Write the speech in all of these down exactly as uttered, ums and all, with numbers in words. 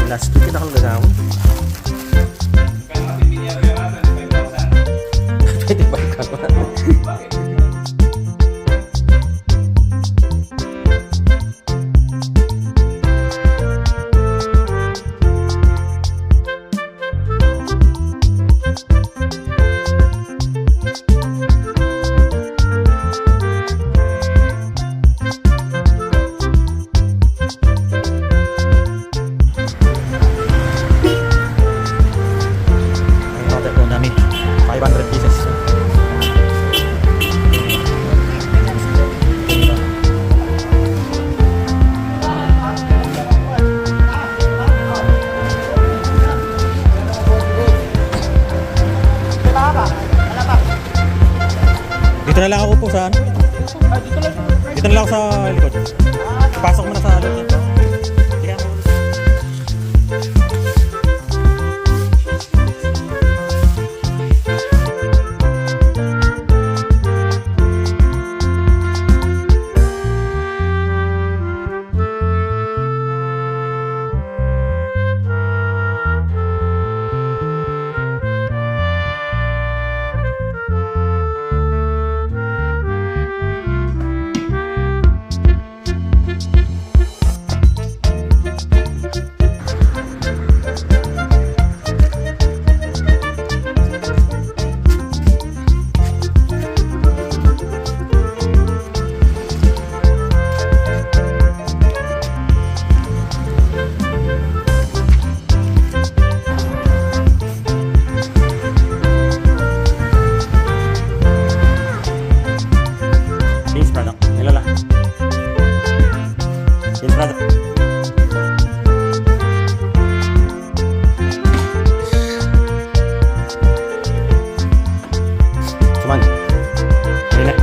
Last week, kita ka nagkasama. Twenty-five ka ba? Ang order po namin, five hundred pieces. Dito na lang ako po sa ano? Dito na lang ako sa likod. Pasok mo na sa loob. Sige. Finished product. Nilala. Finished product. Come on. Dali na.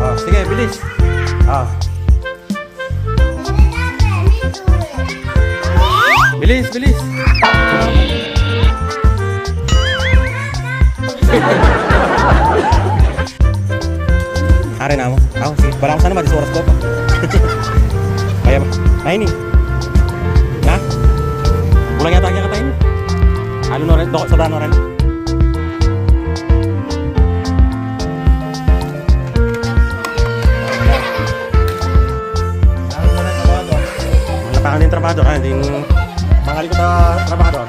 Ah, sige, bilis. Ah. Bilis, bilis. Ari na mu. Aw, sige. Bala kung sana madis oras ku pa. Kaya ba? Ay, ini. Na? Kulang yata kaya katayin. Ano na rin? Doko sa dano rin. Wala pa kami trabahador, ah, ding mangalikut a trabahador.